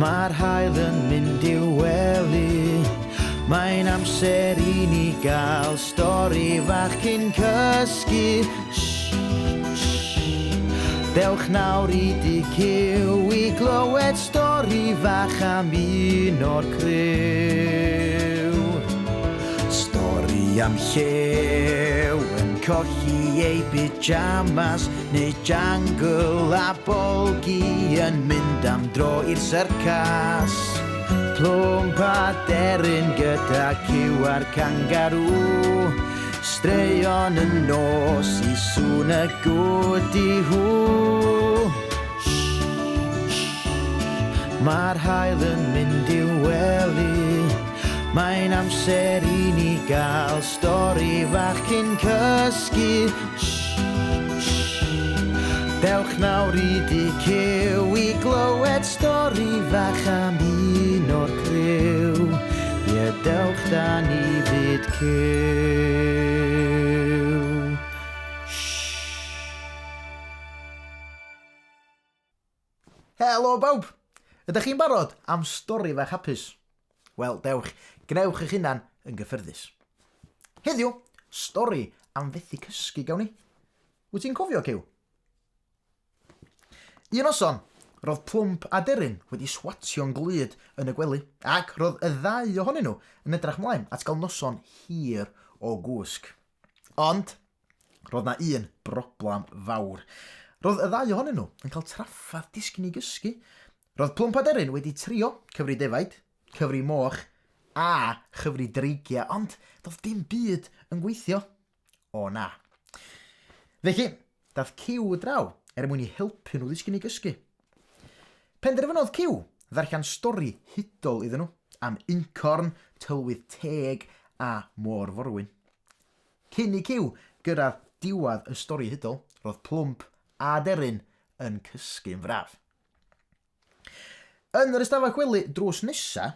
Mae'r haul yn mynd i'w wely. Mae'n amser i ni gael stori fach cyn cysgu. Shh, shh. Dewch nawr i dŷ Cyw i glywed stori fach am un o'r criw. Stori am llew yn colli ei pyjamas neu jangle a bolgi yn mynd am dro i'r syrcas. Plwmp a deryn gyda cyw a'r cangarŵ. Straeon y nos i sŵn y gwdi hw. Mae'r haul yn mynd i'w wely. Mae'n amser i ni gael stori fach cyn cysgu. Dewch nawr i dŷ Cyw i glywed stori fach am un o'r criw. Ie, dewch da ni fyd Cyw. Helo bawb! Ydych chi'n barod am stori fach hapus? Wel, dewch, gwnewch eich hunan yn gyffyrddus. Heddiw, stori am fethu cysgu gawn ni. Wyt ti'n cofio, Cyw? Un noson, roedd Plwmp a Deryn wedi swatio'n glud yn y gwely, ac roedd y ddau ohonyn nhw yn edrych mlaen at gael noson hir o gwsg. Ond, Roedd 'na un broblam fawr. Roedd y ddau ohonyn nhw yn cael trafferth disgyn i gysgu. Roedd Plwmp a Deryn wedi trio cyfri defaid, cyfri moch a chyfri dreigiau, ond doedd dim byd yn gweithio. O na. Felly, daeth Cyw draw er mwyn i helpu nhw ddisgyn i gysgu. Penderfynodd Cyw ddarllen stori hudol iddyn nhw am uncorn, tylwyth teg a môr-forwyn. Cyn i Cyw gyrraedd diwedd y stori hudol, roedd Plwmp a Deryn yn cysgu'n fraf. Yn yr ystafell gwely drws nesa,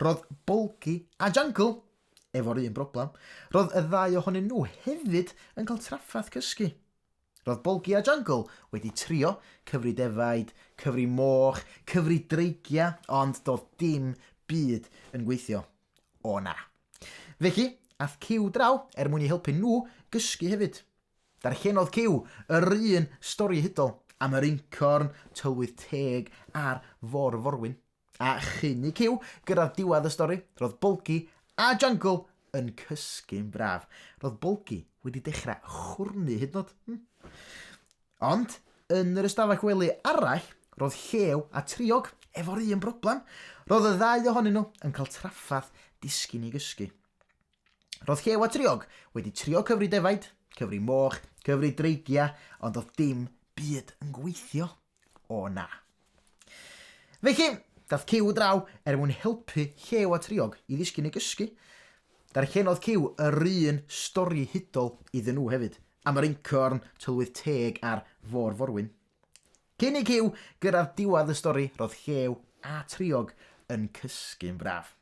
roedd Bolgi a Jangle efo'r un broblem. Roedd y ddau ohonyn nhw hefyd yn cael trafferth cysgu. Roedd Bolgi a Jangle wedi trio cyfri defaid, cyfri moch, cyfri dreigiau, ond doedd dim byd yn gweithio. O na. Felly, ath Cyw draw er mwyn i helpu nhw gysgu hefyd. Darllenodd Cyw yr un stori hudol am yr uncorn, tylwyth teg a'r fôr-forwyn. A chyn i Cyw gyrraedd diwedd y stori, roedd Bolgi a Jangle yn cysgu'n braf. Roedd Bolgi wedi dechrau chwrnu hyd yn oed. Hmm. Ond, yn yr ystafell wely arall, roedd Llew a Triog efo'r un broblem. Roedd y ddau ohonyn nhw yn cael trafferth disgyn i gysgu. Roedd Llew a Triog wedi trio cyfri defaid, cyfri moch, cyfri dreigiau, ond doedd dim byd yn gweithio. O na. Felly, daeth Cyw draw er mwyn helpu Llew a Triog i ddisgyn i gysgu. Darllenodd Cyw yr un stori hudol iddyn nhw hefyd, am yr uncorn, tylwyth teg a'r fôr-forwyn. Cyn i Cyw gyrraedd diwedd y stori, roedd Llew a Triog yn cysgu'n braf.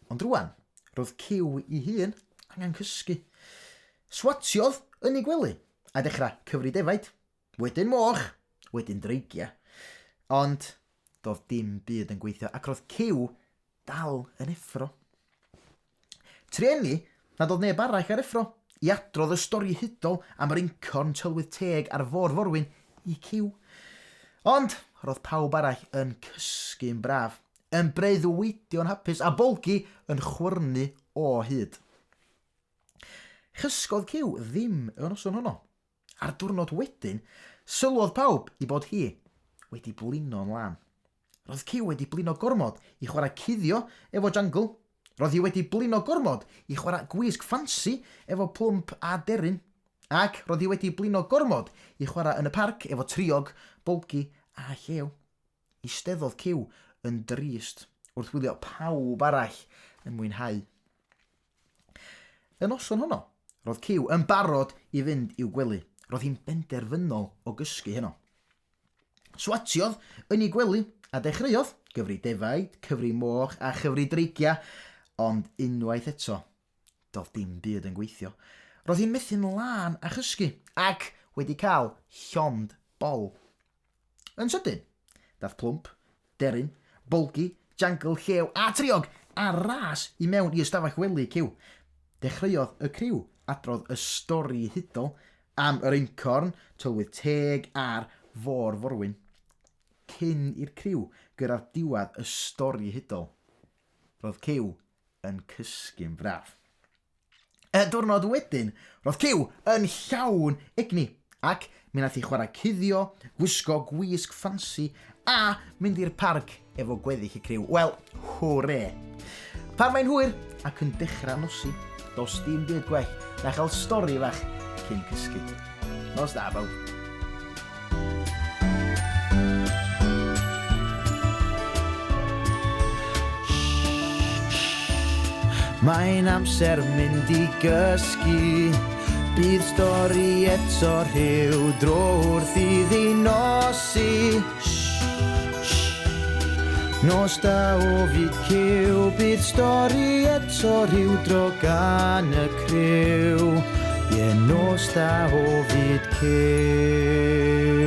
Ond rwan, roedd Cyw i hun angen cysgu. Swatiodd yn ei gwely a dechrau cyfri defaid. Wedyn moch, wedyn dreigiau. Ond doedd dim byd yn gweithio ac roedd Cyw dal yn effro. Trueni nad oedd neb arall ar effro i adrodd y stori hudol am yr uncorn tylwyth teg a'r fôr-forwyn i Cyw. Ond roedd pawb arall yn cysgu'n braf, yn breuddwydio'n hapus a Bolgi yn chwyrnu o hyd. Chysgodd Cyw ddim y noson honno. A'r diwrnod wedyn, sylwodd pawb i bod hi wedi blino'n lân. Roedd Cyw wedi blino gormod i chwarae cuddio efo Jangle. Roedd hi wedi blino gormod i chwarae gwisg ffansi efo Plwmp a Deryn. Ac roedd hi wedi blino gormod i chwarae yn y parc efo Triog, Bolgi a Llew. Eisteddodd Cyw yn drist wrth wylio pawb arall yn mwynhau. Y noson honno, roedd Cyw yn barod i fynd i'w gwely. Roedd hi'n benderfynol o gysgu heno. Swatiodd yn ei gwely a dechreuodd gyfri defaid, cyfri moch a chyfri dreigiau, ond unwaith eto, doedd dim byd yn gweithio. Roedd hi'n methu'n lân a chysgu, ac wedi cael llond bol. Yn sydyn, daeth Plwmp. Deryn, Bolgi, Jangle, Llew a Triog ar ras i mewn i ystafell wely Cyw. Dechreuodd y criw adrodd y stori hudol am yr uncorn, tylwyth teg a'r fôr forwyn. Cyn i'r criw gyrraedd diwedd y stori hudol, roedd Cyw yn cysgu'n braf. Y diwrnod wedyn, roedd Cyw yn llawn egni, ac mi wnaeth hi chwarae cuddio, gwisgo gwisg ffansi, a mynd i'r parc efo gweddill y criw. Wel, hwre! Pan mae'n hwyr ac yn dechrau nosi, does dim byd gwell na chael stori fach cyn cysgu. Nos da, bawb. Mae'n amser mynd i gysgu. Bydd stori eto rhyw dro wrth iddi nosi. Nos da o fyd cyw, bydd stori eto rhyw dro gan y criw. Ie, nos da o fyd cyw.